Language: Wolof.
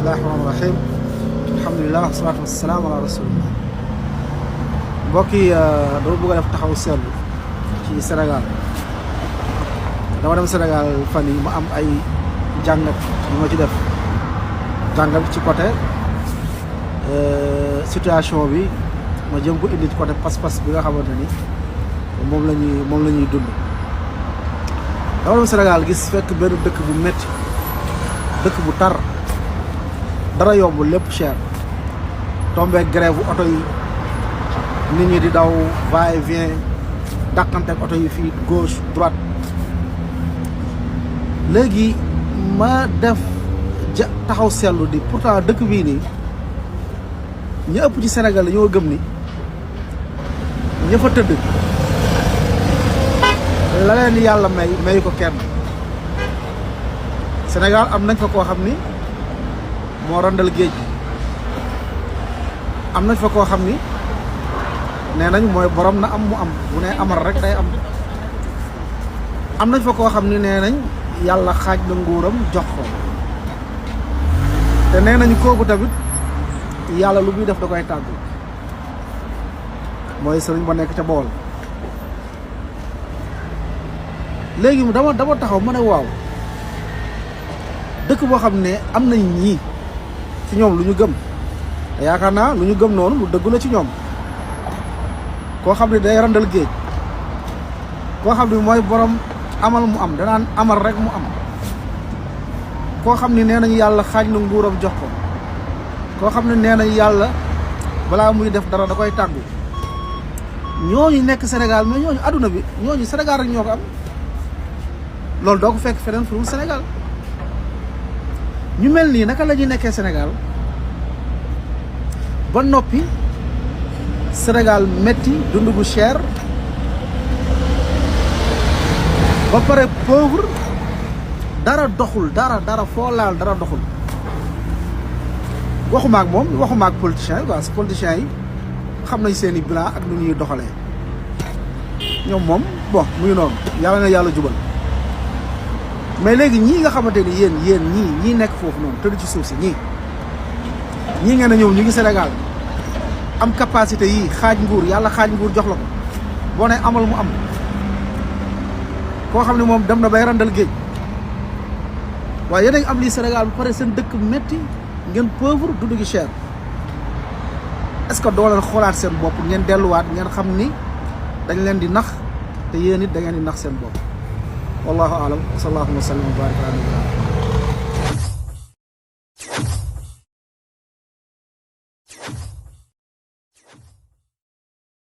bismillahi rahmaani rahim alhamdulilah wasalaatu wasalaam ala rasulillah. mbokk yi dama bëgg a def taxaw seetlu ci Sénégal. dama dem Sénégal fan yi ma am ay jàngat yu ma ci def jàngat ci côté situation bi ma jëm ko indi ci côté pas-pas bi nga xamante ni moom la ñuy dund. dama dem Sénégal gis fekk benn dëkk bu metti dëkk bu tar dara yomb lépp cher tombé grève bu oto yi nit ñi di daw va et vient dàqante ak oto yi fii gauche droite. léegi ma def taxaw seetlu di pourtant dëkk bii nii ñu ëpp ci Sénégal la ñoo gëm ni ña fa tëdd la leen yàlla may ko kenn. Sénégal am nañ fa koo xam ni moo randal géej gi am nañ fa koo xam ni nee nañ mooy borom na am mu am bu ne amal rek day am. am nañ fa koo xam ni nee nañ yàlla xaaj na nguuram jox ko te nee nañ kooku tamit yàlla lu muy def da koy tàggu mooy sëriñ ba nekk ca Bawol. léegi dama taxaw ma ne waaw dëkk boo xam ne am nañ ñii ci ñoom lu ñu gëm te yaakaar naa lu ñu gëm noonu lu dëggu la ci ñoom. koo xam ne day randal géej koo xam ne mooy borom amal mu am danaan amal rek mu am. koo xam ne nee nañu yàlla xaaj na nguuram jox ko koo xam ne nee nañu yàlla balaa muy def dara da koy tàggu. ñooñu nekk Sénégal mais ñooñu adduna bi ñooñu Sénégal rek ñoo ko am loolu doo ko fekk feneen fu dul Sénégal. ñu mel nii naka la ñuy nekkee Sénégal ba noppi Sénégal metti dund gu cher ba pare pauvre dara doxul dara foo laal dara doxul. waxuma ak moom waxuma ak politiciens yi quoi parce que politiciens yi xam nañ seen i bilan ak nu ñuy doxalee ñoom moom bon muy noonu yàlla na yàlla jubal. mais léegi ñii nga xamante ni yéen ñii nekk foofu noonu tëdd ci suuf si ñii ngeen a ñëw ñu ngi Sénégal am capacité yii xaaj nguur yàlla xaaj nguur jox la ko boo ne amal mu am. koo xam ne moom dem na bay randal géej waaye yéen a ngi am lii Sénégal bu pare seen dëkk metti ngeen pauvre dund gi cher. est-ce que doo leen xoolaat seen bopp ngeen delluwaat ngeen xam ni dañ leen di nax te yéen it da ngeen di nax seen bopp. wallahu alam wa sallallahu wa sallam wa baraka ala nabiyyina